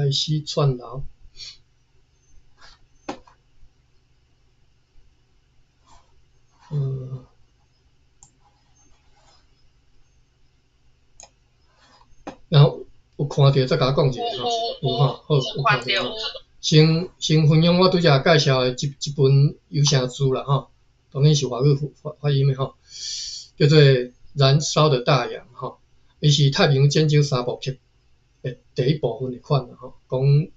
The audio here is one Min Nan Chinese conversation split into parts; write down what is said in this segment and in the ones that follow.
開始串流。然後有看著再共我講一下吼，有吼，好，有看著吼。先分享我拄才介紹的這本有聲書啦吼，當然是華語發音的吼，叫做《燃燒的大洋》吼，伊是太平洋戰爭三部曲的第一部分的款啦吼，講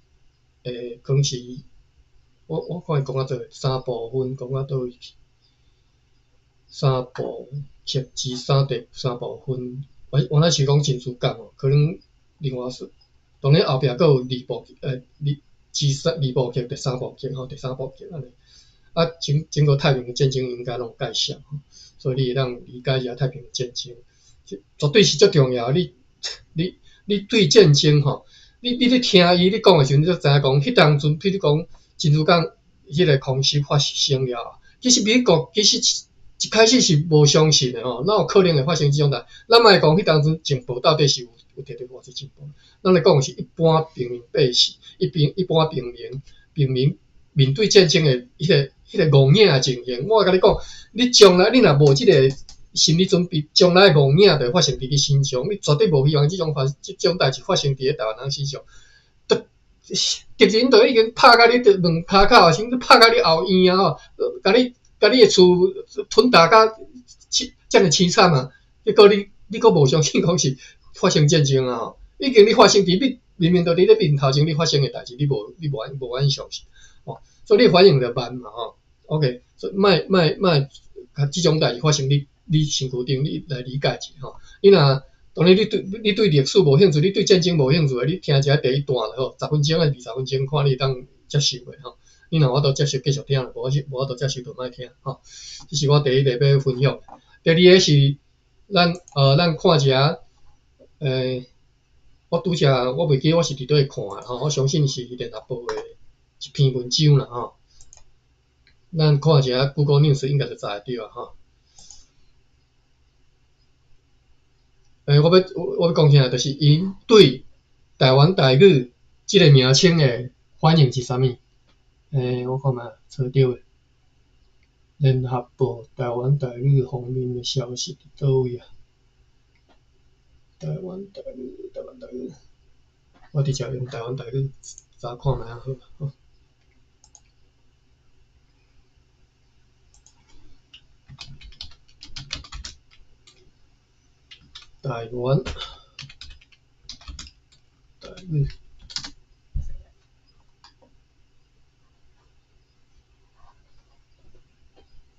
可能是我看伊講到佗位，三部分講到佗位去，三部曲之三第三部分，原來是講珍珠港哦，可能另外是當然後壁閣有二部二之三二部曲、第三部曲吼，第三部曲按呢。啊，整個太平洋戰爭應該攏有介紹，所以你會當理解一下太平洋戰爭，絕對是足重要。你對戰爭吼，你咧聽伊咧講的時陣，你就知影講，彼當陣，比如講珍珠港彼个空襲發生了，其實美國其實一開始是無相信的吼，哪有可能會發生這種代？咱莫講彼當陣情報到底是有摕著偌濟情報，咱來講是一般平民百姓，一般平民面對戰爭的彼个戇影的情形，我共你講，你將來你若無這个心理準備，將來戇影就會發生佇你身上，你絕對無希望這種代誌發生佇咧台灣人身上。敵人就已經拍甲你門跤口，甚至拍甲你後院啊吼，共你的厝吞打甲遮爾淒慘啊！結果你閣無相信講是發生戰爭啊吼？已經你發生佇你明明就佇你面頭前你發生的代誌，你無你無無願意相信，吼，所以你反應就慢嘛吼。OK，所以莫莫莫，共這種代誌發生你身軀頂，你來理解一下吼。你若當然你對歷史無興趣，你對戰爭無興趣的，你聽一下第一段就好，十分鐘抑20分鐘，看你會當接受袂吼。你若有法度接受，繼續聽；無法度接受，就莫聽吼。這是我第一个欲分享。第二个是咱看一下，我拄才我袂記我是佇佗位看的吼，我相信是聯合報的一篇文章啦吼。咱看一下 Google News 應該就查會著啊吼。我欲講啥，就是𪜶對台灣台語這个名稱的反應是啥物？我看覓找著未？聯合報台灣台語方面的消息佇佗位啊？台灣台語，台灣台語，我直接用台灣台語查看覓仔好吼。台灣台語。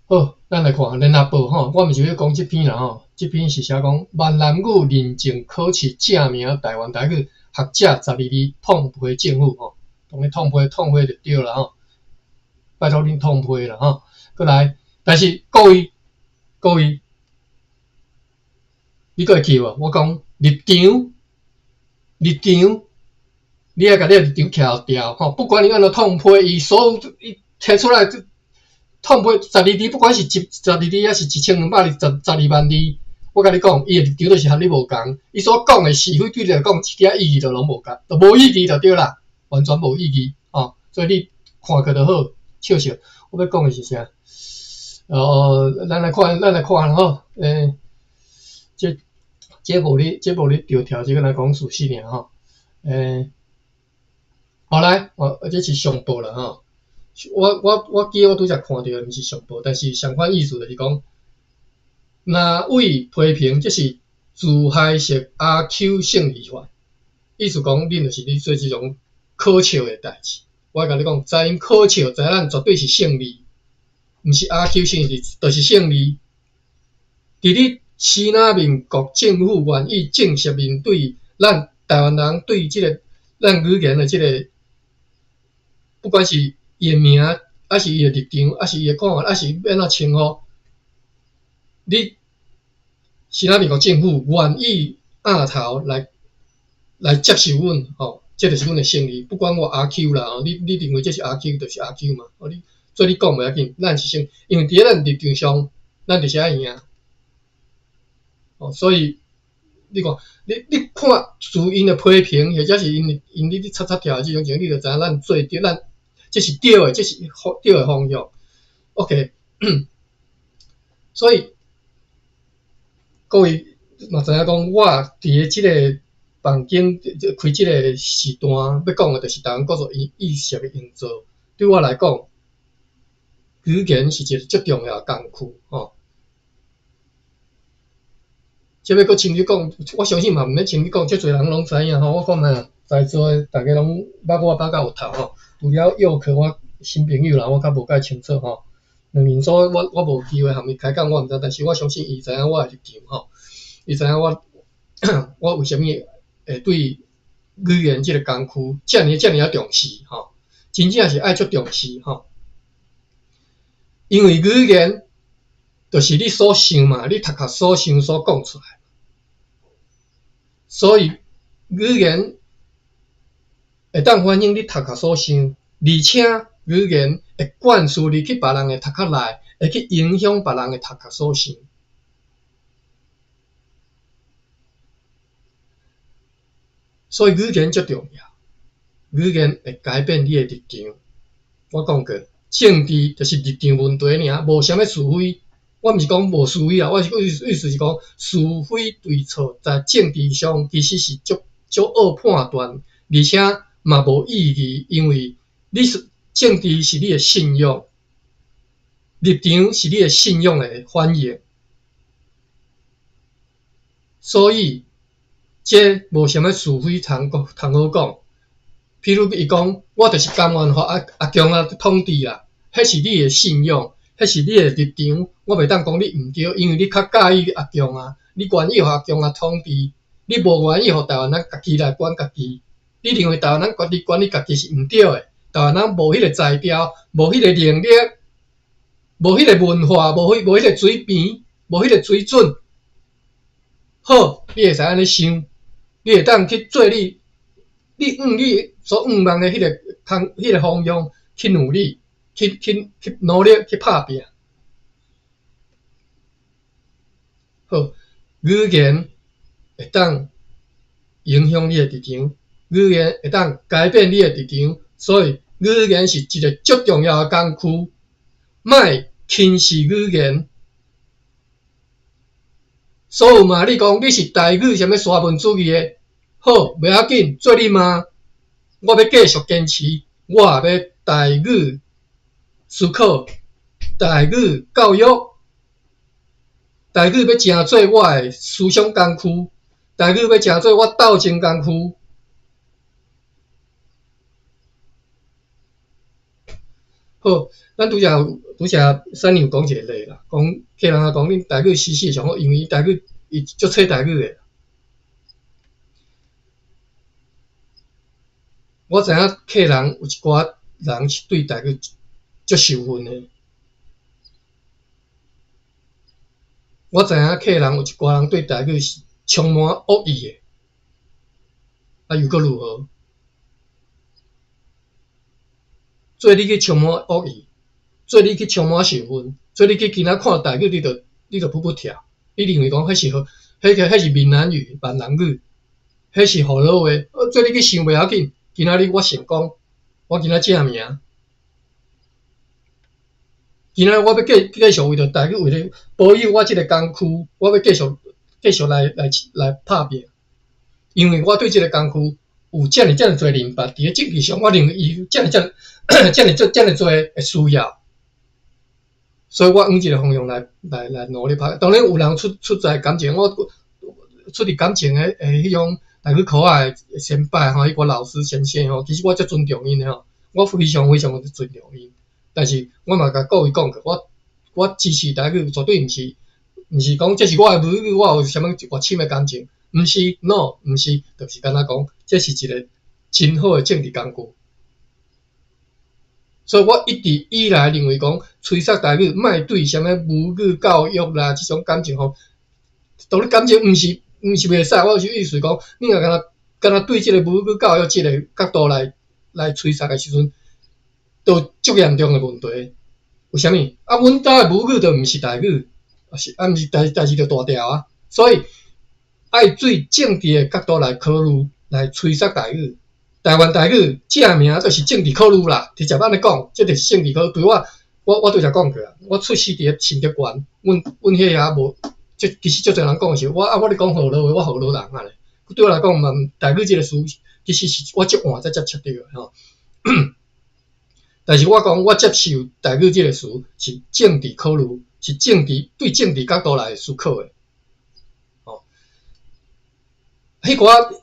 好，咱來看聯合報吼，我毋是欲講這篇啦吼，這篇是寫講閩南語認證考試正名台灣台語，學者12字痛批政府吼，當然痛批痛批就對啦吼，拜託恁痛批啦吼，閣來，但是各位各位，你閣會記無？我講立場立場，你愛共你的立場徛牢吼，不管你按怎痛批，伊所有伊提出來。痛批十二字，不管是十二字，抑是1200字、12萬字，我共你講，伊的立場就是和你無仝。伊所講的是非，對你來講一點意義都攏無共，都無意義就對啦，完全無意義吼。所以你看過就好，笑笑。我欲講的是啥？哦，咱來看吼，這無咧著調，這個來講事實爾吼。好來，哦，這是上報啦吼。我記得我拄才看著的毋是上報，但是相款意思就是講，藍委批評這是自嗨式阿 Q 勝利法，意思講恁就是咧做這種可笑的代誌。我共你講，知𪜶可笑，知咱絕對是勝利，毋是阿 Q 勝利，就是勝利。佇咧支那民國政府願意正式面對咱台灣人對這个咱語言的這个，不管是伊的名，抑是伊的立場，抑是伊的看法，抑是欲按怎稱呼，你支那民國政府願意徛頭來接受阮吼，這就是阮的勝利。不管我阿 Q 啦，吼，你認為這是阿 Q，就是阿 Q 嘛。吼，你所以你講袂要緊，咱是先，因為佇咧咱立場上，咱就是愛贏。哦，所以你看，你看自𪜶的批評，或者是𪜶咧插插跳的這種情，你就知影咱做對，咱這是對的，這是對的方向。OK，所以各位嘛知影講，我佇咧這个房間開這个時段，欲講的就是台灣國族意識的營造。對我來講，語言是一个足重要的工具，吼。這欲閣深入講，我相信嘛毋免深入講，足濟人攏知影吼。我看覓啊，在座的逐家攏捌我捌甲有頭吼。除了約克我新朋友啦，我較無介清楚吼。兩面所我無機會含伊開講，我毋知，但是我相信伊知影我的立場吼。伊知影我為啥物會對語言這个工具遮爾遮爾仔重視吼，真正是愛足重視吼。因為語言就是你所想嘛，你頭殼所想所講出來，所以語言會當反映你頭殼所想，而且語言會灌輸入去別人的頭殼內，會去影響別人的頭殼所想。所以語言足重要，語言會改變你的立場。我講過，政治就是立場問題爾，無啥物是非。我毋是講無是非啊，我是意思是講是非對錯在政治上其實是足足惡判斷，而且嘛無意義，因為你是政治是你的信仰，立場是你的信仰的反映，所以這無啥物是非通講通好講。譬如伊講，我就是甘願予阿共仔統治啦，彼是你的信仰。彼是你的立場，我袂當講你毋對，因為你較佮意阿共啊，你願意予阿共仔統治，你無願意予台灣人家己來管家己。你認為台灣人家己管理家己是毋對的，台灣人無彼个才調，無彼个能力，無彼个文化，無彼个水平，無彼个水準。好，你會使按呢想，你會當去做你所向望的彼个方彼个方向去努力。去努力去拍拚。好，語言會當影響你的立場，語言會當改變你的立場，所以語言是一個足重要的工具。莫輕視語言。所以嘛，你講你是台語啥物沙文主義的，好，袂要緊，做你媽，我欲繼續堅持，我也欲台語思考，台語教育，台語欲成做我的思想工具，台語欲成做我鬥爭工具。好，咱拄才拄才三娘講一个例啦，講客人啊講恁台語實施上好，因為台語伊足揣台語的。我知影客人有一寡人是對台語足受恨的。我知影客人有一寡人對台語是充滿惡意的，啊又閣如何？做你去充滿惡意，做你去充滿仇恨，做你去今仔看台語，你就噗噗跳。你認為講彼是好，彼个彼是閩南語、閩南語，彼是河洛話。做你去想袂要緊，今仔日我成功，我今仔正名。今仔我欲繼續為著台語，為著保有我這个工具，我欲繼續來拍拚。因為我對這个工具有遮爾遮爾濟認捌，佇咧政治上，我認為伊有遮爾遮爾遮爾遮爾濟的需要，所以我往這个方向來努力拍。當然有人出在感情，我出佇感情的彼種台語科仔的先輩吼，彼個老師先生吼，其實我足尊重𪜶的吼，我非常非常尊重𪜶。但是我嘛共各位講過，我支持台語，絕對毋是講這是我的母語，我有啥物偌深的感情，毋是，no，毋是，就是敢若講，這是一个真好的政治工具。所以我一直以來認為講，吹殺台語，莫對啥物母語教育啦，這種感情吼，當然感情毋是袂使，我是意思講，你若敢若對這个母語教育這个角度來吹殺的時陣，都足嚴重的問題。為啥物？啊，阮兜的母語就毋是台語，啊是啊，毋是代代誌就大條啊。所以，愛對政治的角度來考慮，來吹殺台語。台灣台語正名就是政治考慮啦，直接按呢講，這就是政治考慮。對我，我拄才講過啊，我出世佇咧新竹縣，阮阮彼遐無，這其實足濟人講的是，我啊我咧講河洛話，我河洛人啊咧。對我來講嘛，台語這個詞其實是我足晚才接觸著的吼。但是我講我接受台語這個詞是政治考慮，是政治對政治角度來思考的。吼，彼寡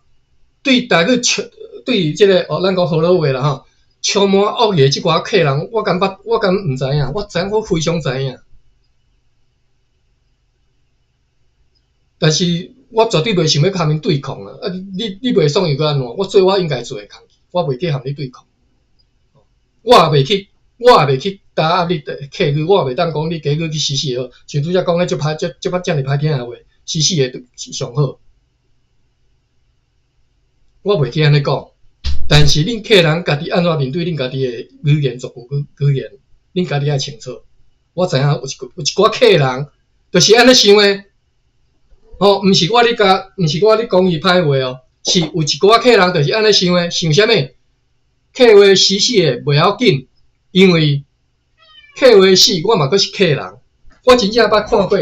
對台語充對這個哦，咱講河洛話啦吼，充滿惡意的這寡客人，我敢捌，我敢毋知影，我知影，我非常知影。但是我絕對袂想欲佮𪜶對抗啊！啊，你你袂爽又閣按怎？我做我應該做的工課，我袂去含你對抗。我也袂去，我也袂去打壓你的客語，我也袂當講你家語去死死的好。像拄才講彼足歹、足足歹遮爾歹聽的話，死死的上好。我袂去按呢講，但是恁客人家己按怎面對恁家己的語言族群語言，恁家己愛清楚。我知影有一有一寡客人就是按呢想的，吼，毋是我咧共，毋是我咧講伊歹話哦，是有一寡客人就是按呢想的，想啥物？客話死死的袂要緊，因為客話死，我嘛閣是客人。我真正捌看過，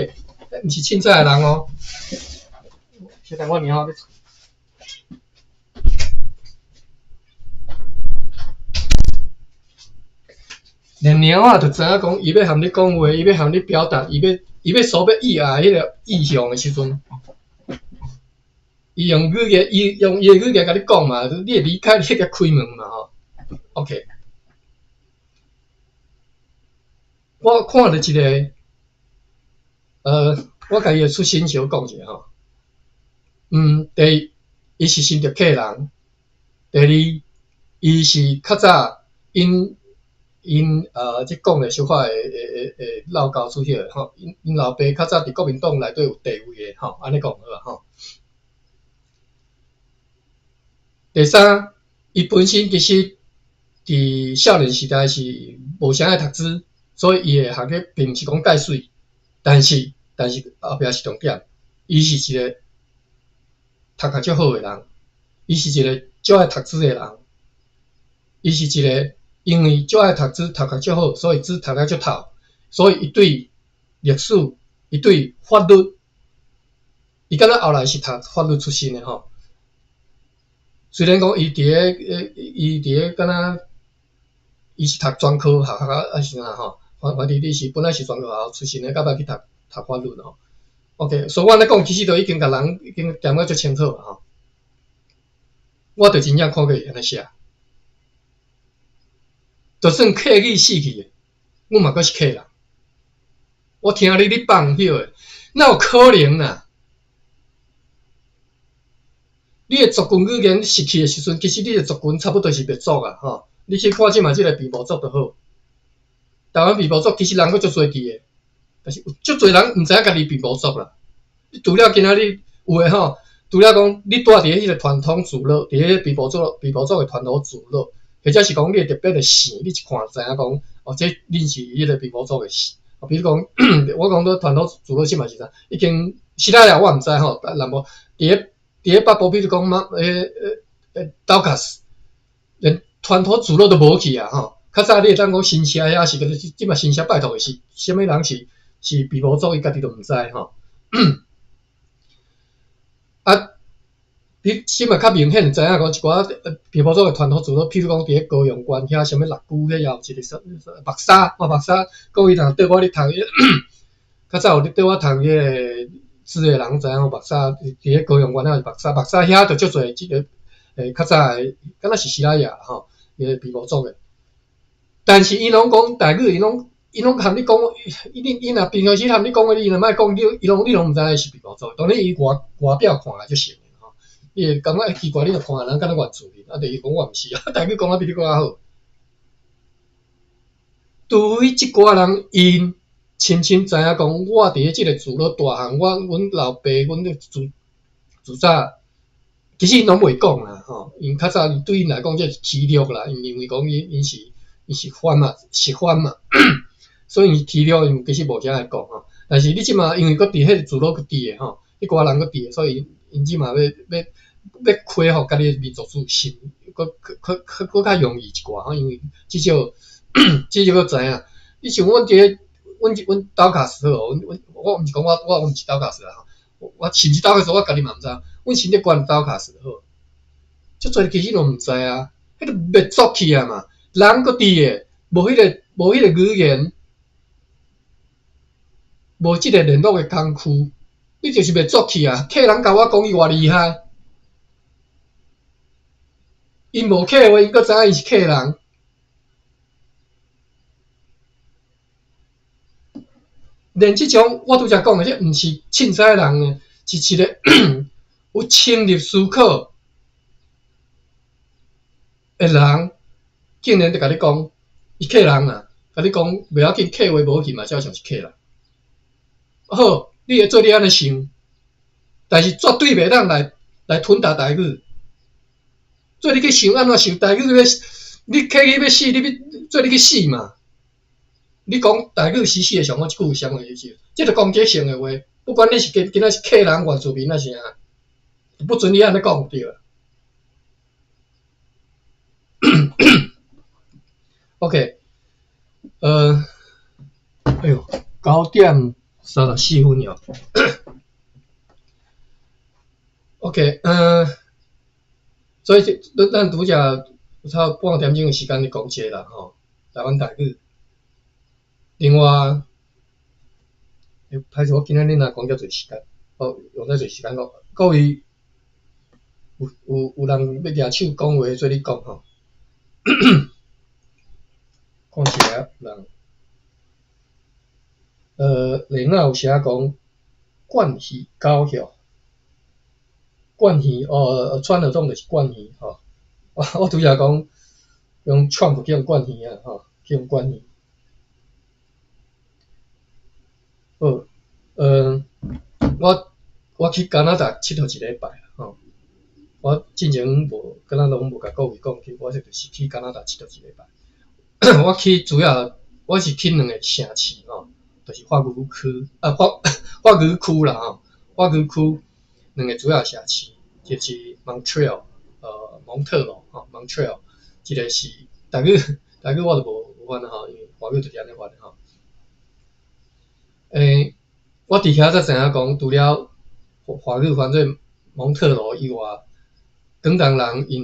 毋是凊彩的人哦。小等我爾仔。連貓仔就知影講，伊欲含你講話，伊欲含你表達，伊欲伊欲所欲意愛彼個意向的時陣，伊用語言，伊用伊的語言共你講嘛，你會離開，你會共開門嘛吼。OK，我看著一個，我共伊的出身小講一下吼。第一，伊是新竹客人；第二，伊是較早𪜶𪜶這講的小可會會會會漏交出彼個吼，𪜶𪜶老爸較早佇國民黨內底有地位的吼，按呢講好啊吼。第三，伊本身其實佇少年時代是無啥愛讀書，所以伊的學歷並毋是講蓋媠，但是但是後壁是重點，伊是一個讀較足好的人，伊是一個足愛讀書的人，伊是一個因為足愛讀書，讀較足好，所以書讀甲足透，所以伊對歷史，伊對法律，伊敢若後來是讀法律出身的吼。雖然講伊佇咧，伊佇咧敢若，伊是讀專科學校啊，是啥吼？反反正你是本來是專科學校出身的，到尾去讀讀法律吼。OK，所以我按呢講，其實都已經共人已經點甲足清楚啊吼。我就真正看過伊按呢寫，就算客語死去的，阮嘛閣是客人。我聽你咧放彼個，哪有可能啊？你的族群語言失去的時陣，其實你的族群差不多是滅族啊！吼，你去看這馬這個平埔族就好。台灣平埔族其實人閣足濟佇的，但是有足濟人毋知影家己平埔族啦。你除了今仔日有的吼，除了講你住佇彼個傳統聚落，佇彼個平埔族平埔族的傳統聚落，或者是講你的特別的姓，你一看就知影講，哦，這恁是彼個平埔族的姓。比如講，我講到傳統聚落這嘛是啥，已經時代了我毋知吼，南部佇咧。佇咧北部，比如講嘛，道卡斯，連傳統聚落都無去啊！吼，較早你會當講新社遐是，這馬新社拜託的是啥物人是是平埔族，伊家己都毋知吼。啊，你這馬較明顯知影講一寡平埔族的傳統聚落，譬如講佇咧高雄縣遐，啥物六龜遐有一個啥目沙，哦目沙，講伊若綴我咧讀，較早有咧綴我讀彼個。知的人知影目沙佇咧高雄縣遐是目沙，目沙遐就足濟這個較早的，敢若是西拉雅吼，伊個平埔族的。但是𪜶攏講台語，𪜶攏𪜶攏含你講，伊𪜶若平常時含你講話，伊若莫講，你伊攏你攏毋知影伊是平埔族。當然伊外外表看來足像的吼，你會感覺奇怪，你若看人敢若原住民，啊，就伊講我毋是啊，台語講得比你閣較好。除非這寡人𪜶深深知影講，我佇咧這個聚落大漢，我阮老爸、阮祖祖早，其實𪜶攏袂講啦，吼，𪜶較早對𪜶來講，這是恥辱啦，𪜶認為講𪜶𪜶是𪜶是番嘛，是番嘛，所以𪜶恥辱𪜶其實無啥愛講吼。但是你這馬因為閣佇彼個聚落閣佇的吼，彼寡人閣佇的，所以 𪜶這馬欲恢復家己的民族自信，閣閣閣閣較容易一寡吼，因為至少至少閣知影，你像阮佇咧阮刀卡斯好無？阮阮我毋是講我毋是刀卡斯啦吼，我是毋是刀卡斯我家己嘛毋知，阮身咧管刀卡斯好，足濟其實攏毋知啊，彼個滅族去啊嘛，人閣佇的，無彼個語言，無這個聯絡的工具，你就是滅族去啊！客人共我講伊偌厲害，𪜶無客話，𪜶閣知影𪜶是客人。連這種我拄才講的，這毋是凊彩人呢，是一個有深入思考的人，竟然就共你講，伊客人啊，共你講袂要緊，客話無去嘛，照常是客人。好，你會做你按呢想，但是絕對袂當來吞達台語。做你去想按怎想，台語欲，你客語欲死，你欲做你去死嘛？你講台語死死的上好，這句啥物意思？這著攻擊性的話，不管你是今今仔是客人、原住民抑是啥，不准你按呢講對。OK，哎喲，9點34分了。OK，所以咱拄才差半點鐘的時間咧講這啦吼，台灣台語。另外，歹勢，我今仔日若講遮濟時間，哦，用遮濟時間講，各位有人欲舉手講話，做你講吼。看一下人，另外有寫講冠希高校，冠希哦，川耳洞就是冠希吼。我拄才講用 Trump 去予冠希啊，吼，去予冠希。好，我去加拿大𨑨迌一禮拜吼。我進前無，敢若攏無共各位講，我就是去加拿大𨑨迌一禮拜。我去主要我是去兩個城市吼，就是法語區啊，法語區啦吼，法語區兩個主要城市，一個是 Montreal，蒙特羅吼，Montreal，一個是台語，台語我就無翻吼，因為法語就是按呢翻吼。我佇遐才知影講，除了法語翻做蒙特羅以外，廣東人𪜶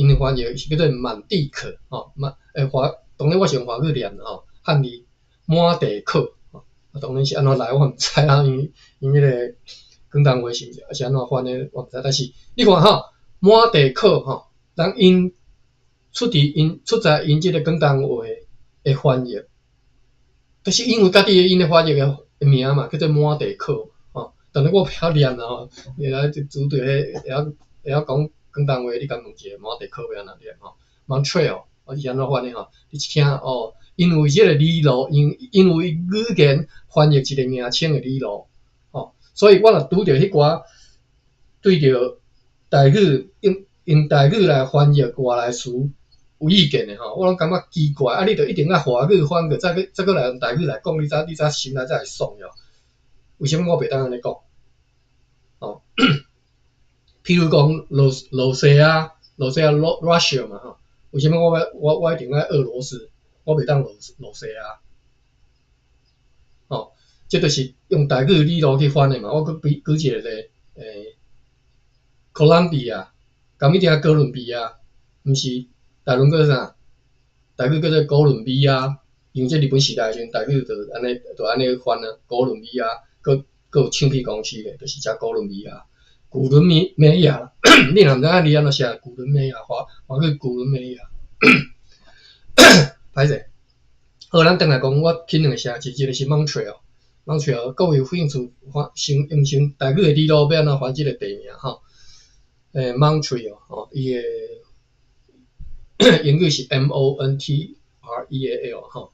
的翻譯是叫做滿地可吼，滿法當然我是用法語念吼，漢字滿地可吼，啊當然是按怎來我毋知啊，因為𪜶彼個廣東話是按怎翻的我毋知，但是你看吼，滿地可吼，人𪜶出佇𪜶出在𪜶這個廣東話的翻譯。就是因為家己的𪜶的翻譯的名嘛，叫做滿地可吼。當然我袂曉念啦吼，會來就絕對會曉講廣東話，你共問一下滿地可欲按怎念吼？Montreal，我是按怎翻的吼？你一聽哦，因為這個語路，因為語言翻譯一個名稱的語路，吼，所以我若拄著彼寡對著台語用台語來翻譯外來詞有意見的吼，我攏感覺奇怪，啊！你著一定愛華語翻過，再閣來用台語來講，你才心內才會爽著。為啥物我袂當按呢講？吼，譬如講羅西亞，羅西亞 Russia 嘛吼，為啥物我一定愛俄羅斯？我袂當羅西亞？吼，這就是用台語語路去翻的嘛。我閣比舉一個例，哥倫比亞，敢一定愛哥倫比亞，毋是？台語叫啥？台語叫做哥倫比亞，因為這日本時代的時陣，台語就按呢翻啊，哥倫比亞，閣有唱片公司咧，就是遮哥倫比亞，古倫美美亞，你若毋知影你按怎寫古倫美亞，華語古倫美亞。歹勢，好，咱轉來講，我去兩個城市，一個是 Montreal，Montreal，各位有興趣，先用先台語的語路欲按怎翻這個地名吼？Montreal 吼，伊的英語是 M O N T R E A L 吼，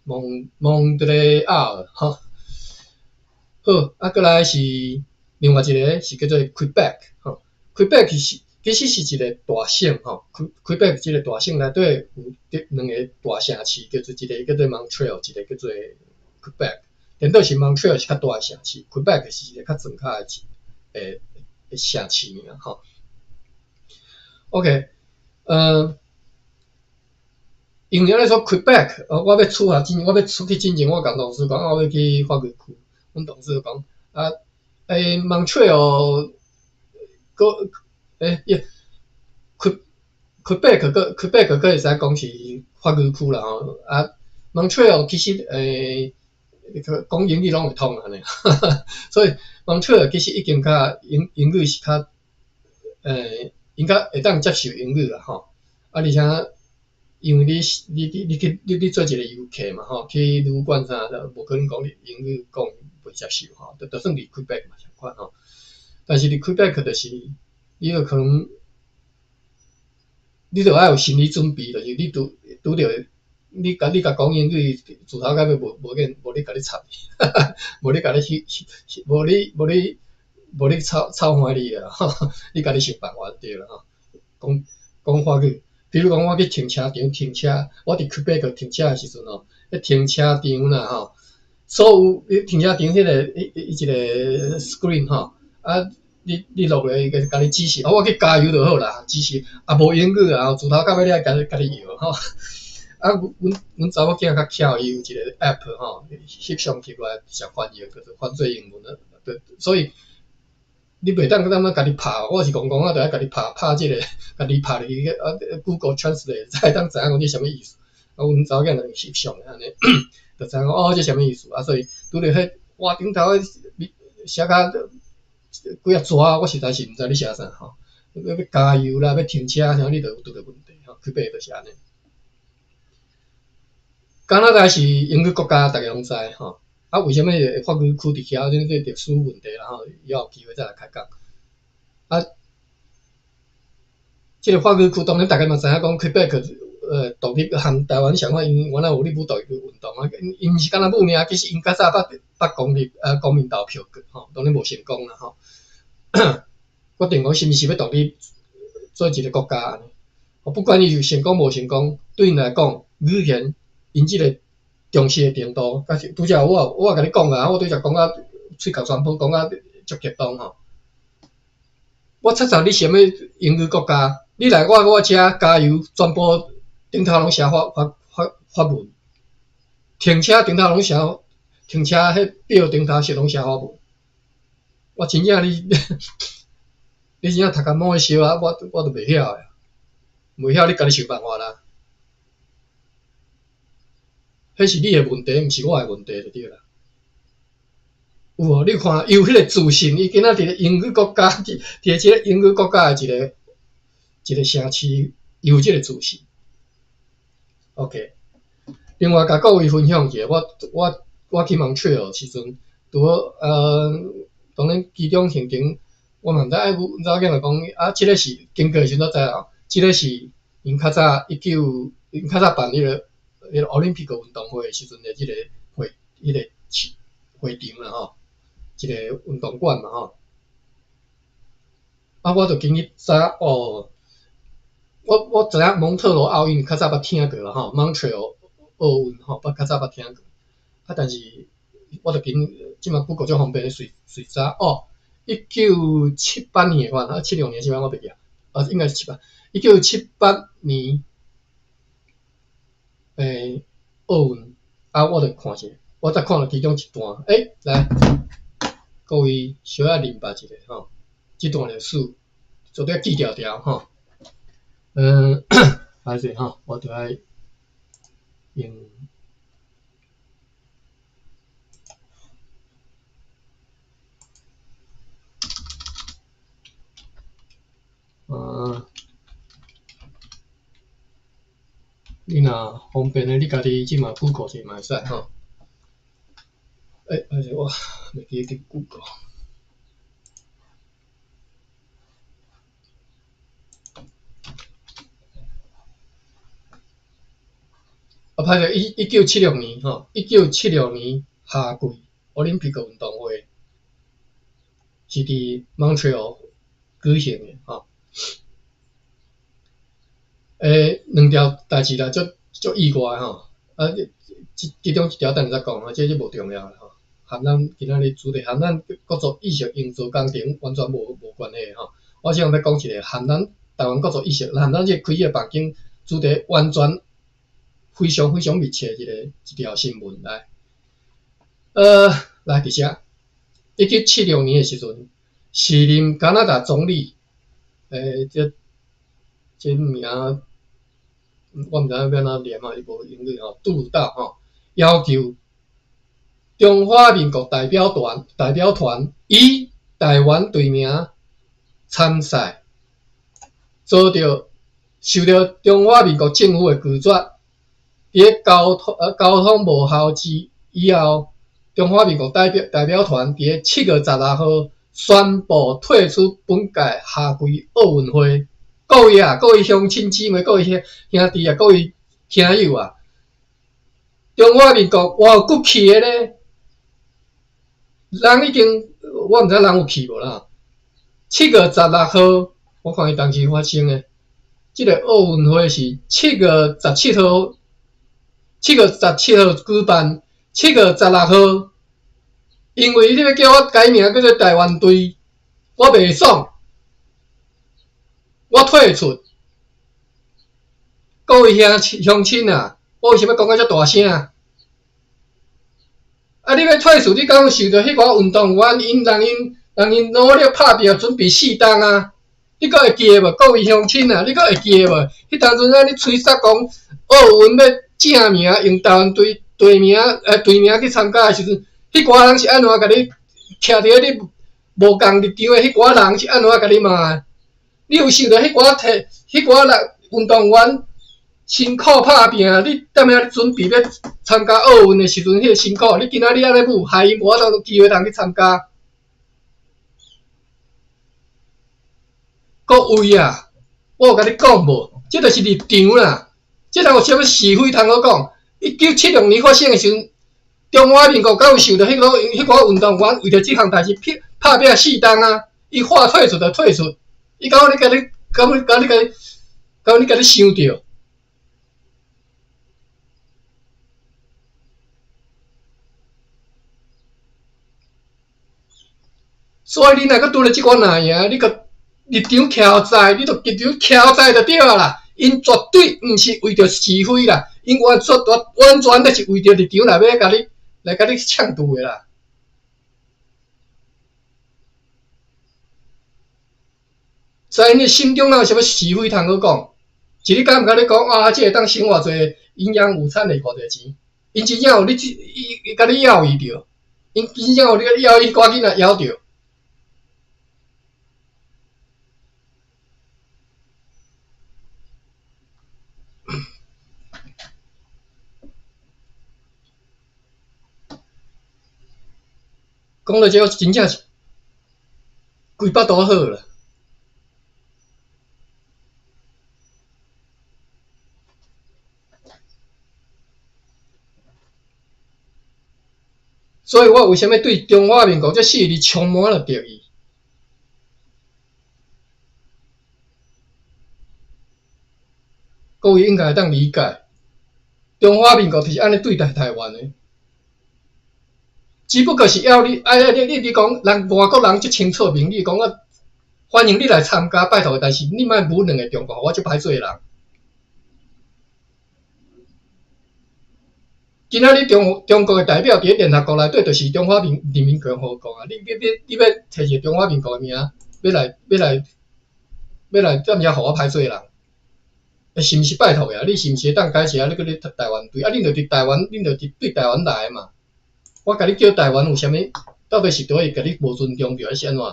蒙蒙德里爾吼。好，啊，過來是另外一個是叫做 Quebec 吼，Quebec 是其實是一個大省吼，Quebec 這個大省內底有兩個大城市，叫做一個叫做 Montreal，一個叫做 Quebec。顛倒是 Montreal 是較大的城市，Quebec 是一個較莊跤的的城市爾吼。OK，因為按呢說 Quebec，我欲出發進，我欲出去進前，我共同事講，我欲去法語區，阮同事就講，啊，Montreal，閣，Quebec 閣 Quebec 閣會使講是法語區啦吼，啊，Montreal 其實講英語攏會通按呢，所以 Montreal 其實已經較英英語是較，𪜶較會當接受英語啦吼，啊，而且因為你你你你去你你做一個遊客嘛吼，去旅館啥，就無可能講你英語講袂接受吼，就算佇 Quebec 嘛相款吼，但是佇 Quebec 就是你有可能，你著愛有心理準備，就是你拄拄著你共你共講英語，自頭到尾無無見無咧共你插你，無咧共你去去無咧無咧無咧操操煩你啦，你家己想辦法就對啦吼。講講法語，比如講我去停車場停車，我佇 Quebec 停車的時陣吼，彼停車場啦吼，所有你停車場彼個彼彼一個 screen 吼，啊，你你落來伊就共你指示，我去加油就好啦，指示也無英語啊，自頭到尾你愛家己家己搖吼。啊，阮阮查某囝較巧，伊有一個 app 吼，翕相翕落來直接翻譯，叫做翻做英文的，對，所以你袂當閣按怎家己拍，我是講講啊，著愛家己拍拍這個，家己拍入去啊，Google Translate 才會當知影講這啥物意思。啊，阮查某囝就翕相按呢，就知影講哦，這啥物意思啊？所以拄著彼哇頂頭寫甲幾仔紙，我實在是毋知咧寫啥吼。欲欲加油啦，欲停車啥，你著有拄著問題吼，區別就是按呢。加拿大是英語國家，逐家攏知吼。啊，為啥物會法語區佇遐？這個歷史問題啦吼，以後有機會再來開講。啊，這個法語區當然逐家嘛知影講，Quebec 獨立和台灣相款，𪜶原來有咧武獨立運動啊。𪜶毋是干焦武爾，其實𪜶較早捌捌公立公民投票過吼，當然無成功啦吼。決定講是毋是欲獨立做一個國家按呢？不管伊有成功無成功，對𪜶來講，語言𪜶這個重視的程度，敢是拄才我我也共你講啊，我拄才講甲喙角全部講甲足激動吼。我插插你啥物英語國家，你來我我遮加油，全部頂頭攏寫法法法法文，停車頂頭攏寫停車彼表頂頭是攏寫法文。我真正你你真正讀甲摸燒啊，我我都袂曉的，袂曉你家己想辦法啦。彼是你的問題，毋是我的問題就對啦。有無？你看，伊有彼個自信，伊今仔佇咧英語國家，佇佇這個英語國家的一個一個城市，伊有這個自信。OK，另外，共各位分享一下，我我我去 Montreal 時陣，拄好當然其中行程，我嘛毋知，阮查某囝就講啊，這個是經過的時陣才知哦，這個是𪜶較早一九，𪜶較早辦彼個。彼個奧林匹克運動會的時陣的這個會，彼個會場啦吼，這個運動館嘛吼。啊，我就緊去查哦，我我知影蒙特羅奧運較早捌聽過啦吼，Montreal 奧運吼，捌較早捌聽過。啊，但是我就緊這馬 Google 足方便，隨隨查哦，1978年的話，啊，76年78我袂記啊，啊，應該是七八，1978年。奧運啊，我就看者，我才看著其中一段。來，各位小可明白一下吼，這段歷史做得記牢牢吼。歹勢吼，我著愛用。你若方便的，你家己這馬 Google 一下嘛會使吼。歹勢，我袂記得 Google。啊，歹勢，一一九七六年吼，1976年夏季奧林匹克運動會是佇 Montreal 舉行的吼。兩條代誌啦，足足意外吼。啊，這其中一條等下再講啊，這這無重要啦吼。含咱今仔日主題，含咱國族意識營造工程完全無關係吼。我想欲講一个含咱台灣國族意識，含咱這個開個房間主題完全非常非常密切一條新聞來。來佇遮，1976年的時陣，時任加拿大總理，這名我毋知影欲按怎念啊，伊無英語吼，杜魯道吼，要求中華民國代表團以台灣隊名參賽，遭著受著中華民國政府的拒絕。佇咧溝通無效之以後，中華民國代表團佇咧7月16號宣布退出本屆夏季奧運會。各位啊，各位鄉親姊妹，各位兄弟啊，各位聽友啊，中華民國偌有骨氣的咧，人已經我毋知人有去無啦。七月十六號，我看伊當時發生的，這個奧運會是七月十七號，七月十七號舉辦，七月十六號，因為你欲叫我改名叫做台灣隊，我袂爽，我退出。各位鄉親啊，我為啥物講甲遮大聲？啊！你欲退出，你敢有想著彼寡運動員，𪜶人𪜶人𪜶努力拍拚，準備四冬啊！你閣會記得無？各位鄉親啊，你閣會記得無？彼當陣啊，你吹捒講奧運欲正名，用台灣隊名去參加的時陣，彼寡人是按怎共你徛佇咧你無仝立場的彼寡人是按怎共你罵的？你有想著彼寡體彼寡人運動員辛苦拍拚，你踮遐咧準備欲參加奧運的時陣，彼個辛苦，你今仔日按呢舞，害𪜶無法度機會通去參加。各位啊，我有共你講無？這就是立場啦。這人有啥物是非通好講？1976年發生的時陣，中華民國敢有受著彼個運動員為著這項代誌拍拚四冬啊？伊話退出就退出，伊敢有咧共你，敢有敢你共，敢有咧共你想著？所以你若閣拄著這款若贏，你閣立場徛在，你就立場徛在就對啊啦。𪜶絕對毋是為著是非啦，𪜶完全就是為著立場來欲共你來共你嗆拄的啦。在𪜶的心中，哪有啥物是非通好講？一日敢毋敢你講啊？這會當省偌濟營養午餐的偌濟錢？𪜶真正有你伊伊共你枵伊著？𪜶真正有你枵伊趕緊來枵著？講到這個，真正是規腹肚火啦！所以我為啥物對中華民國這四个字充滿了敵意？各位應該會當理解，中華民國就是按呢對待台灣的，只不過是要你，哎，你講，人外國人足清楚明理，講我歡迎你來參加，拜託，但是你莫侮兩个中國，我足歹做人。今仔日中國的代表佇咧聯合國內底，就是中華人民共和國啊！你欲提一个中華民國的名，欲來踮遮予我歹做人？是毋是拜託的啊？你是毋是會當改一下？你閣咧台灣隊啊？恁就佇台灣，恁就佇對台灣來的嘛？我共你叫台灣有啥物？到底是佗位共你無尊重著，還是按怎？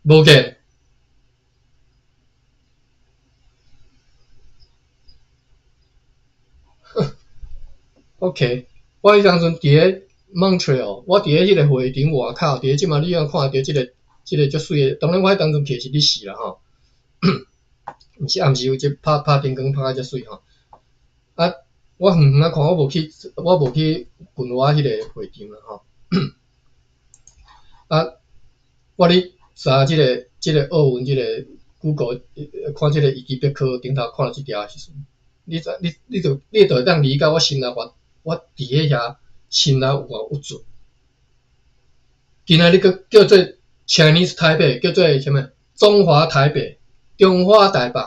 無見。OK，我彼當陣佇咧 Montreal，我佇咧彼個會場外口，佇咧這馬你通看著這個足媠的。當然我彼當陣去的是日時啦吼，毋是暗時有這拍拍燈光拍甲遮媠吼。啊，我遠遠仔看，我無去近我彼個會場啦吼。啊，我咧查這個奧運這個 Google 看這個維基百科頂頭看著這條的時陣，你知你你就你就會當理解我心內我佇咧遐心內有偌鬱卒。今仔日閣叫做 Chinese Taipei，叫做啥物？中華台北，中華台北。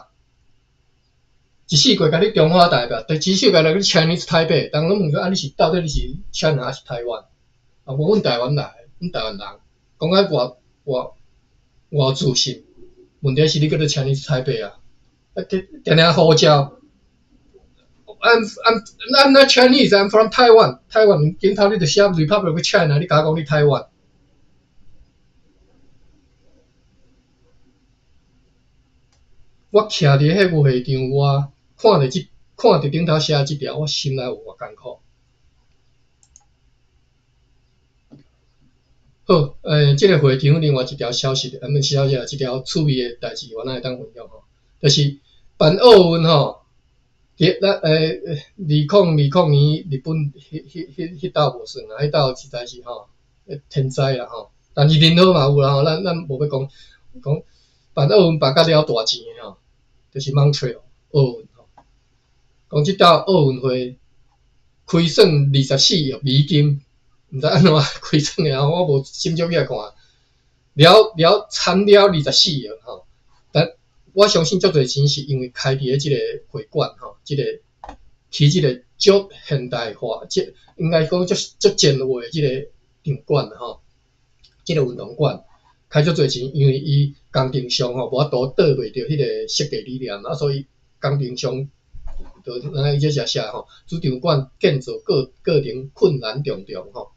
一世過共你中華台北，第二世過來你 Chinese Taipei，人攏問說啊，你是到底你是 China 還是台灣？啊，無阮台灣來，阮台灣人，講甲偌偌偌自信。問題是你叫做 Chinese Taipei 啊，啊，定定呼叫。I'm not Chinese, I'm from Taiwan. 台灣頂頭你就寫 Republic of China，你敢講你台灣？我徛佇彼個會場外，看著這看著頂頭寫這條，我心內有偌艱苦。好，這個會場另外一條消息，啊，毋是消息啦，一條趣味的代誌，我咱會當分享吼，就是辦奧運吼，佇咱2020年日本彼彼彼彼鬥無算啦，彼鬥實在是吼天災啦吼，但是人禍嘛有啦吼，咱咱無欲講講辦奧運辦甲了大錢的吼，就是 Montreal 奧運吼，講這鬥奧運會虧損24億美金，毋知按怎虧損的吼，我無心少去來看，了了慘了24億吼，但我相信足濟錢是因為開佇咧這個會館吼，這個起這個足現代化，這應該講足足前衛的這個場館吼，這個運動館開足濟錢，因為伊工程上吼無法度倒袂著彼個設計理念啊，所以工程上就咱伊這寫寫吼，主場館建造過過程困難重重吼，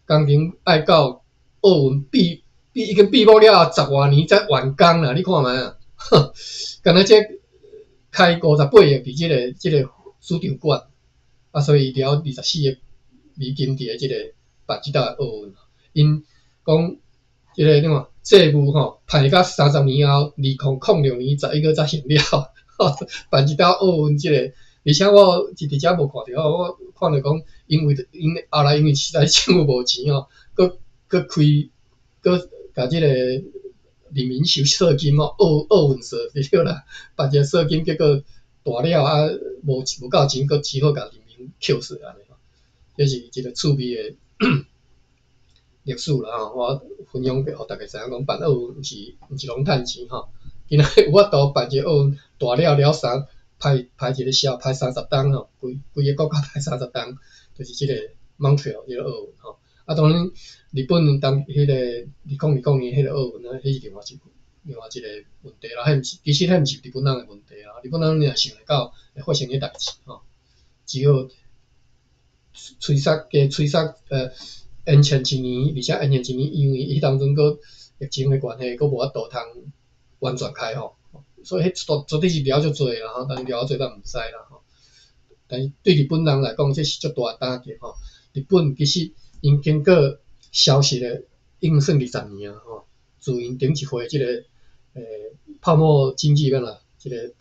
工程愛到奧運閉閉已經閉幕了後十外年才完工啦，你看覓啊？敢若這開58億佇這個這個主場館，啊，所以了24億美金佇咧這個辦這搭奧運，𪜶講這個你看債務吼歹到30年後，2006年11月才還了，辦這搭奧運這個，而且我一直遮無看著，我看著講，因為𪜶後來因為實在政府無錢吼，閣閣開閣共這個。人民收稅金吼，奧奧運稅對啦，辦一個稅金，結果大了啊，無無夠錢，閣只好共人民扣稅按呢吼，這是一個趣味的歷史啦吼，我分享予大家知影講辦奧運毋是毋是攏趁錢吼，今仔有法度辦一個奧運，大了了三歹歹一个痟，歹30冬吼，規規个國家歹30冬，就是這個 Montreal 這個奧運吼。啊，當然，日本當彼个2020年彼个奧運啊，彼是另外一另外一個問題啦。彼毋是，其實彼毋是日本人的問題啊。日本人若想會到會發生彼代誌吼，只好催殺加催殺延前一年，而且延前一年，因為彼當陣閣疫情的關係，閣無法度通完全開放，所以彼絕絕對是了足濟啦吼，但是了濟咱毋知啦吼。但是對日本人來講，這是足大打擊吼。日本其實。𪜶經過消失了，已經算20年啊吼。自𪜶頂一回這個泡沫經濟欲按怎，這個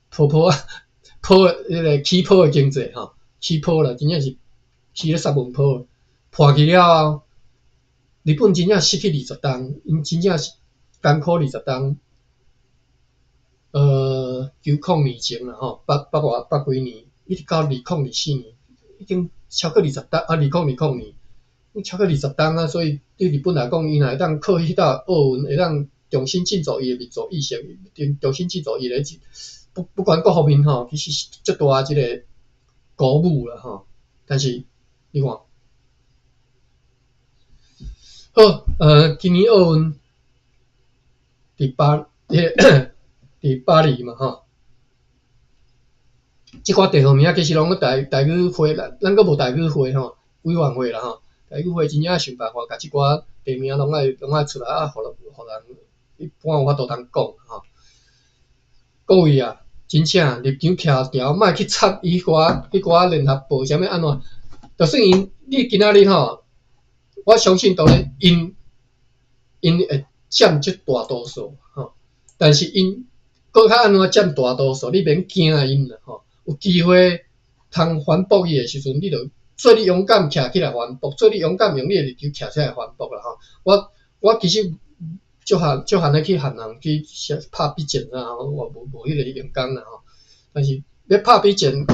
泡泡啊泡彼個起泡的經濟吼，起泡啦，真正是起咧三文泡，破去了後，日本真正失去20冬，𪜶真正是艱苦20冬。9零年前啦吼，八八外八幾年，一直到2024年，已經超過20冬啊，2020年。超過20冬啊，所以對日本來講，伊若會當靠彼搭奧運，會當重新振作伊的民族意識，重重新振作伊的不不管各方面吼，其實是足大這個鼓舞啦吼。但是你看，好，今年奧運佇巴佇巴黎嘛吼，這寡地方名其實攏台台語會，咱咱閣無台語會吼，委員會啦吼。台語會真正想辦法，共這寡地名攏愛攏愛出來啊，予人予人一般有法度通講吼。各位啊，真正立場徛牢，莫去插伊寡彼寡聯合報啥物按怎，就算𪜶你今仔日吼，我相信當然𪜶𪜶會佔足大多數吼，但是𪜶閣較按怎佔大多數，你免驚𪜶啦吼，有機會通反駁伊的時陣，你就。做你勇敢徛起來反駁，做你勇敢用你的立場徛出來反駁啦吼！我我其實足罕足罕咧去和人去拍筆戰啊，我無無彼个勇敢啦吼。但是欲拍筆戰，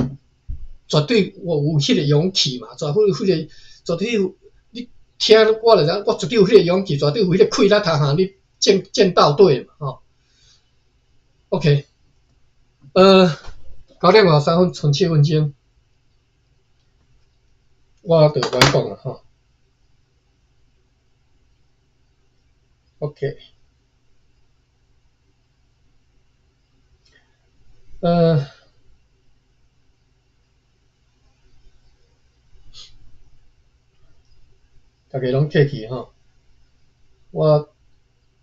絕對我有彼个勇氣嘛，絕對有彼個絕對有，你聽我就知，我絕對有彼個勇氣，絕對有彼個氣力通通你戰戰鬥底嘛吼。OK，9點53分，賰7分鐘，我就無愛講啦吼。OK，大家攏客氣吼，我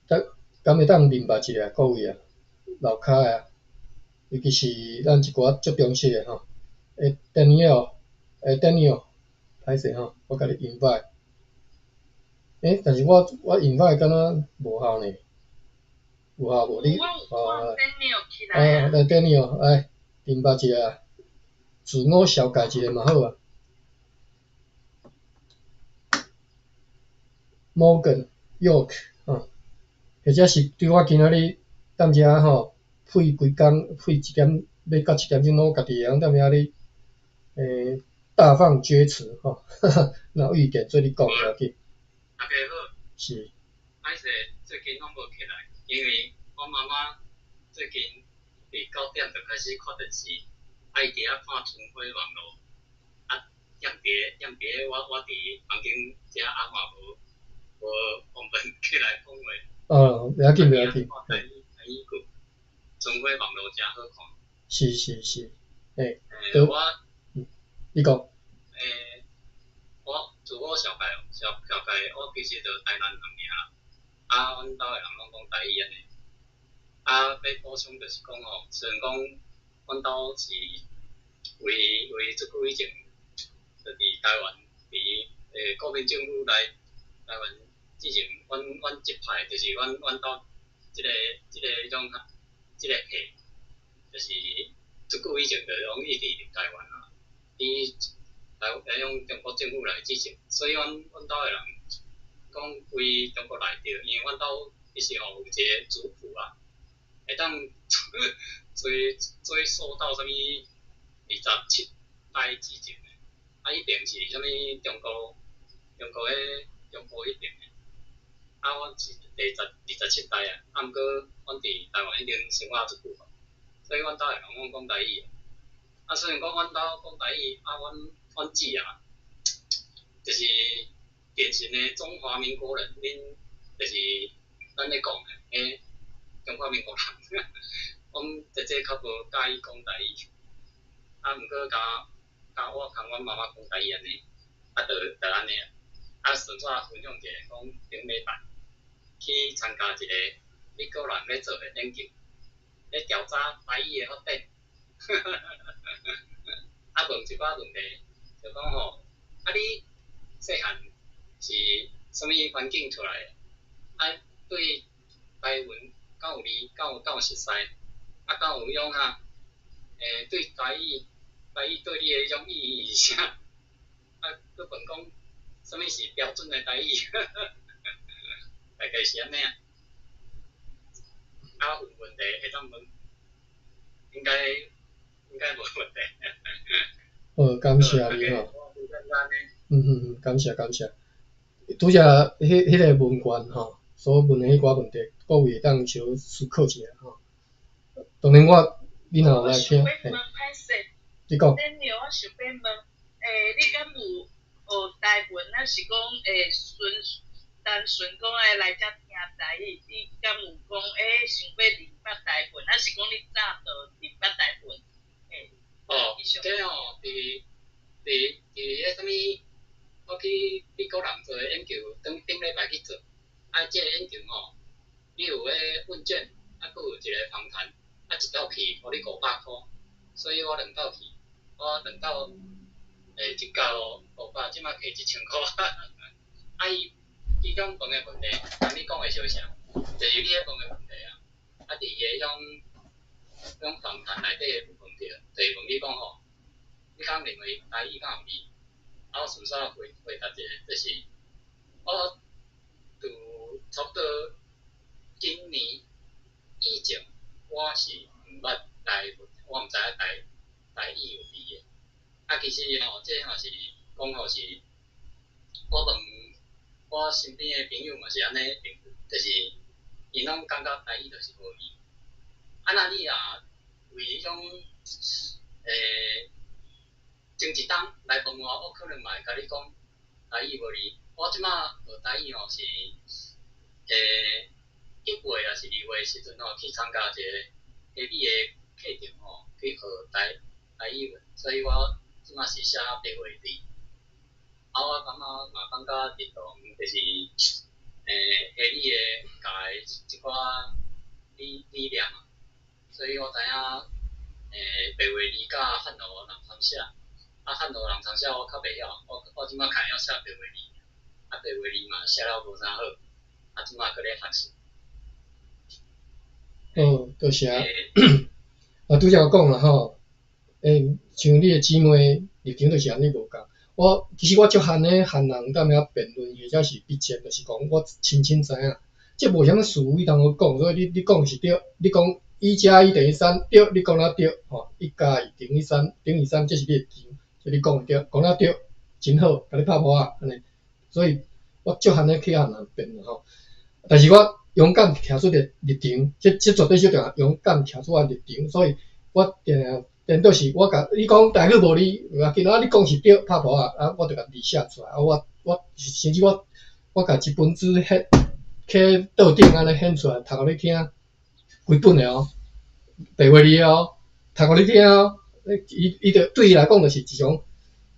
敢敢會當明白一下各位啊，樓跤的啊，尤其是咱一寡足重視的吼，欸，Daniel，欸，Daniel，歹勢吼，我共你 invite，欸，但是我我 invite 敢若無效呢，有效無？你哦，啊，來 Daniel，來明白一下，自我紹介一下嘛好啊。Morgan York，吼，或者是對我今仔日踮遮吼，費規工費一點欲到7點鐘，攏家己會曉踮遐咧，大放厥詞吼，若有意見做你講無要緊。大家好。是。歹勢，最近攏無起來，因為我媽媽最近佇9點就開始看電視，啊，伊佇遐看春暉網路，啊，踮佇踮佇我我佇房間遮啊嘛無無方便起來講話。哦，袂要緊，袂要緊。看台語台語劇，春暉網路誠好看。是是是，欸，我，你講。欸，我自我紹介，紹紹介，我其實就台南人爾啦。啊，阮兜的人攏講台語按呢。啊，欲補充就是講吼，雖然講阮兜是為為足久以前，就佇台灣，佇國民政府來台灣之前，阮阮這派就是阮阮兜這個這個彼種這個系，就是足久以前就攏一直佇台灣啊，佇台彼種中國政府來之前，所以阮阮兜的人講規中國內底，因為阮兜其實吼有一個族譜啊，會當追追溯到啥物27代之前的，啊，彼邊是啥物中國中國彼中國彼邊的，啊，阮是第十27代啊，啊，毋過阮佇台灣已經生活足久啊，所以阮兜的人攏講台語，啊，雖然講阮兜講台語，啊，阮阮姊啊，就是典型的中華民國人，恁就是咱咧講的，彼中華民國人，阮姐姐較無佮意講台語，啊，毋過共共我共阮媽媽講台語按呢，啊，就就按呢，啊，順煞分享一下，講頂禮拜去參加一個美國人咧做的研究，咧調查台語的發展，啊，問一寡問題，就講吼，啊，你細漢是啥物環境出來的？啊，對台文敢有理，敢有敢有熟似？啊，敢有用哈？對台語，台語對你的彼種意義是啥？啊，閣問講，啥物是標準的台語？大概是按呢啊。啊，有問題會當問，應該應該無問題。好，感謝你吼。嗯嗯嗯，感謝感謝。拄才彼彼個問卷吼，所問的彼寡問題，各位會當小思考一下吼。當然我，你若有來聽，嘿，你講。我想欲問，你敢有學台文，抑是講純單純講愛來遮聽台語？你敢有講想欲認捌台文，抑是講你早就認捌台文？嘿。哦，這吼，佇佇佇彼啥物，我去美國人做的研究，頂頂禮拜去做，啊，這個研究吼，你有彼問卷，啊，閣有一個訪談，啊，一道去，予你500箍，所以我兩道去，我兩道，一交500，這擺摕1000箍，啊，伊其中問的問題，共你講的相像，就是你彼問的問題啊，啊，佇伊彼種彼種訪談內底會問著，就是問你講吼，你敢認為台語敢有字？啊，我順煞回回答一下，就是我自差不多今年以前，我是毋捌台文，我毋知影台台語有字的。啊，其實吼，這嘛是講吼是我問我身邊的朋友嘛是按呢，就是𪜶攏感覺台語就是無字。啊，若你若為彼種前一冬來問我，我可能嘛會共你講台語無字。我這馬學台語吼是1月抑是2月時陣吼去參加一個台語的課程吼，去學台語文，所以我這馬是寫白話字。啊，我感覺嘛感覺認同，就是台語的教的這寡理念啊，所以我知影白話字佮漢羅人參寫，啊漢羅人參寫我較袂曉，我這馬較會曉寫白話字，啊白話字嘛寫了無啥好，啊這馬閣咧學習。哦，多謝。啊，拄才有講啦吼，像你的姊妹立場就是按呢無仝。我其實我足罕咧和人踮遐辯論，或者是筆戰，就是講我深深知影，這無啥物事非通好講，所以你講是對，你講1加1等於3，對，你講了對，吼，1加2等於3，等於3，這是你的立場，這你講的對，講了對，真好，共你拍噗仔，按呢。所以我足罕咧去和人辯論吼，但是我勇敢徛出立立場，這絕對是重要，勇敢徛出我立場，所以我定定顛倒是我共你講台語無字，無要緊，啊你講是對，拍噗仔，啊我就共字寫出來，啊我甚至我共一本紙彼去桌頂按呢顯出來，讀予你聽，規本的哦，白話字哦，讀予你聽哦，伊就對伊來講就是一種，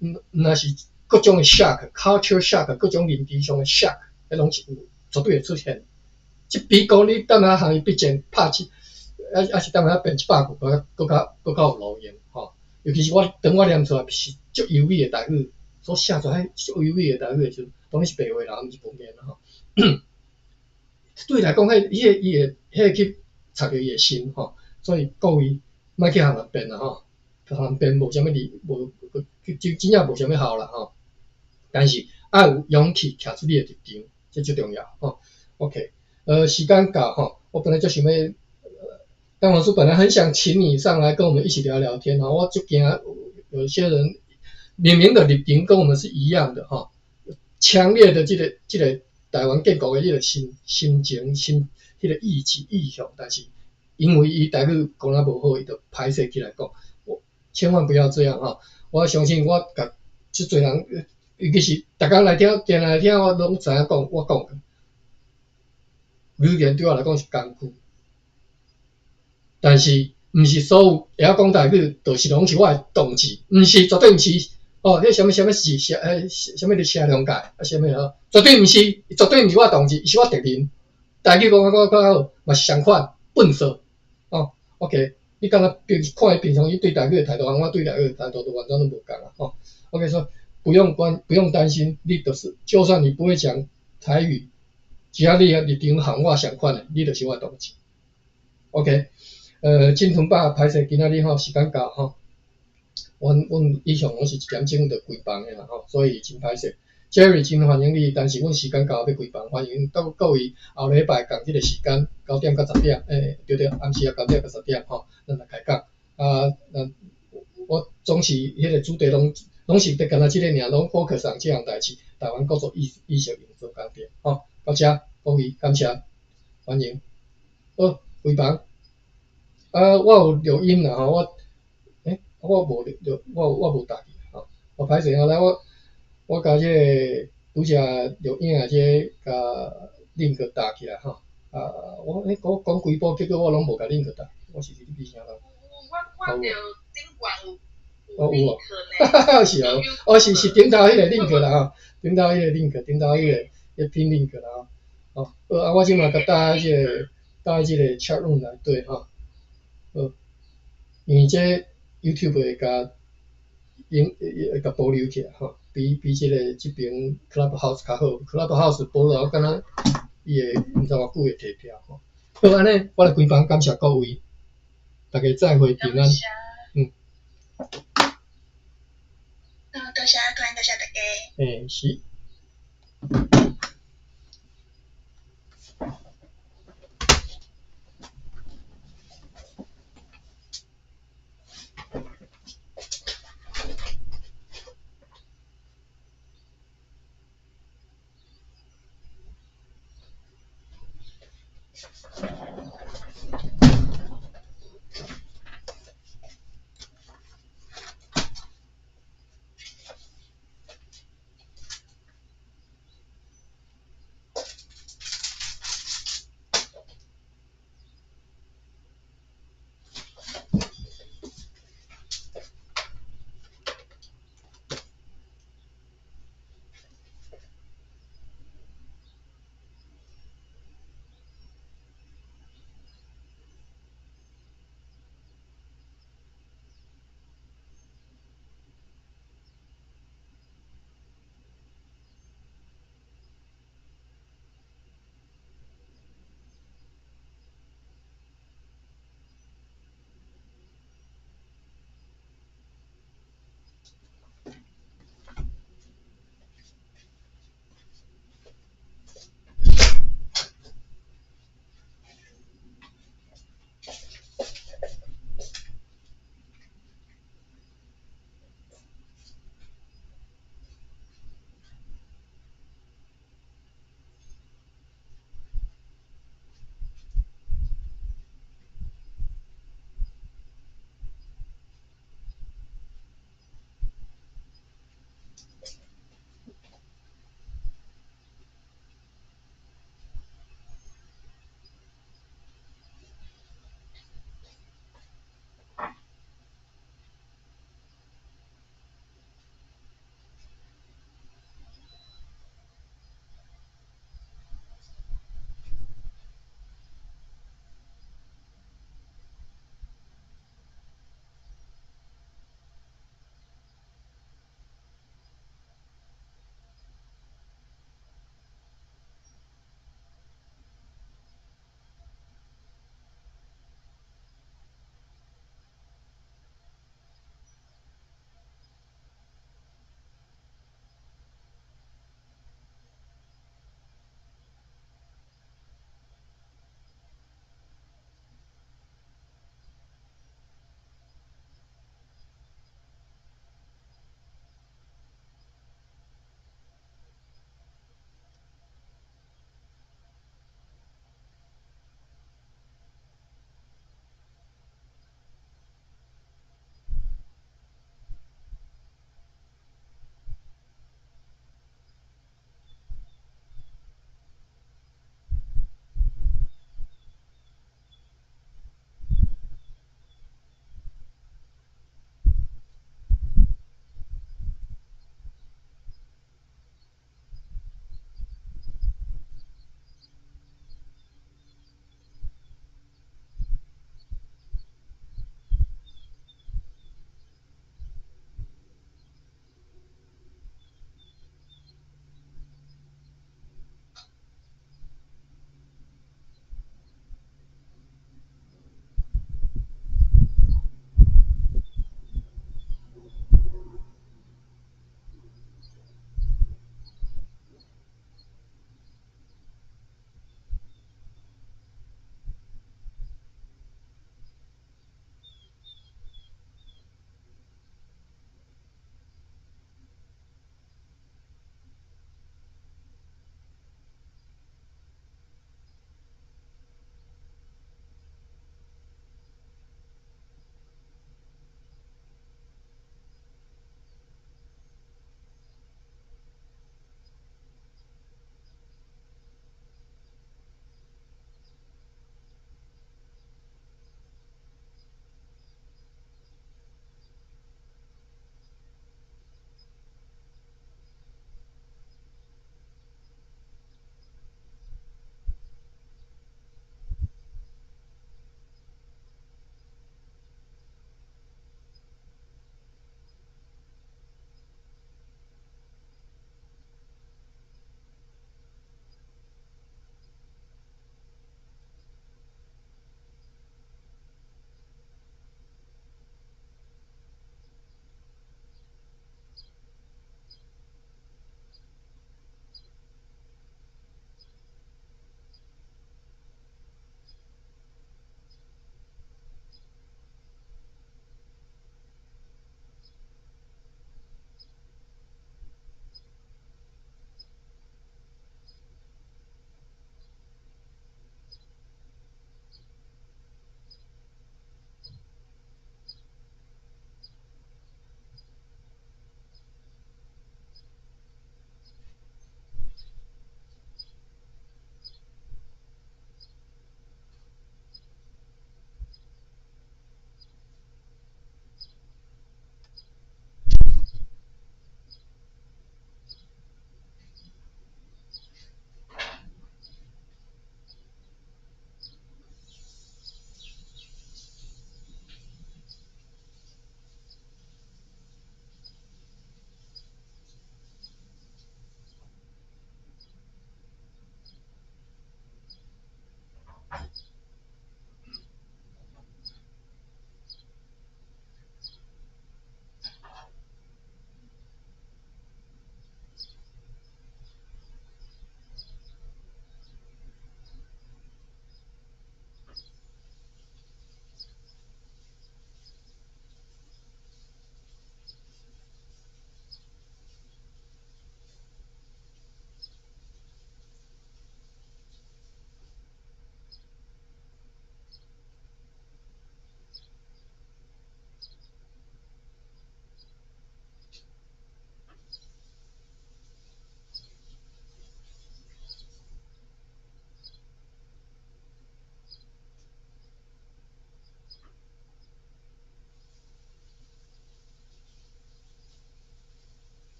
毋若是各種的 shock，culture shock，各種認知上的 shock，彼攏是有絕對會出現。這比講你踮遐和伊筆戰拍七，抑是踮遐辯100句，閣較有路用吼。尤其是我當我念出來是足優美的台語，所寫出來足優美的台語的時陣，當然是白話啦，毋是文言啦吼。對伊來講，彼伊個伊會彼個去插著伊的心吼，所以各位莫去和人辯啦吼，和人辯無啥物理，無真真正無啥物效啦吼。但是愛有勇氣徛出你的立場，這最重要吼。OK。時間到吼，我本來就想欲，鄧老師本來很想請你上來跟我們一起聊聊天吼，我就驚有些人明明的立場跟我們是一樣的吼，強烈的這個台灣建國的這個心情心彼個意志意向，但是因為伊台語講得無好，伊就歹勢起來講，我千萬不要這樣吼，我相信我共這濟人，尤其是逐工來聽，定來聽，我攏知影講，我講。語言對我來講是工具，但是毋是所有會曉講台語，就是攏是我的同志，毋是，絕對毋是。哦，彼啥物啥物是啥物佇車輛界啊？啥物吼？絕對毋是，絕對毋是我的同志，伊是我敵人。台語講較較好，嘛是相款，笨手。哦，OK，你敢若平看伊平常伊對台語的態度，和我對台語的態度都完全攏無仝啊。吼，OK，說不用關，不用擔心，你就是，就算你不會講台語。只要你立場和我相款的，你就是我的同志。OK，金屯爸歹勢，今仔日吼時間到吼，阮一向攏是1點鐘就關房的啦吼，所以真歹勢。Jerry 真歡迎你，但是阮時間到欲關房，歡迎各各位後禮拜仝這個時間9點到10點，對對，暗時仔9點到10點吼，咱來開講。啊，咱我總是彼個主題攏是閣敢若這個爾，攏 focus 上這項代誌，台灣國族意識營造工程吼。到這，各位感謝，歡迎。好，關房。啊，我有錄音啦吼，我，我無錄錄，我無打去吼。我歹勢啊，來我我共這個拄才錄影的這個共 link 打起來吼。啊，我我講幾步，結果我攏無共 link 打，我是佇咧啥人？我看著頂懸有哦有哦，哈哈，是哦，哦是頂頭彼個 link 啦吼，頂頭彼個 link，頂頭彼個。彼 pin link 啦吼，哦，好啊，我這馬共搭這個搭這個 chat room 內底吼，好，因為這 YouTube 會共影會共保留起來吼，比這個這爿 Clubhouse 較好，Clubhouse 保留敢若伊會毋知偌久會提掉吼。好，按呢，我來關房，感謝各位，大家再會平安，嗯。多謝阿寬，多謝大家。是。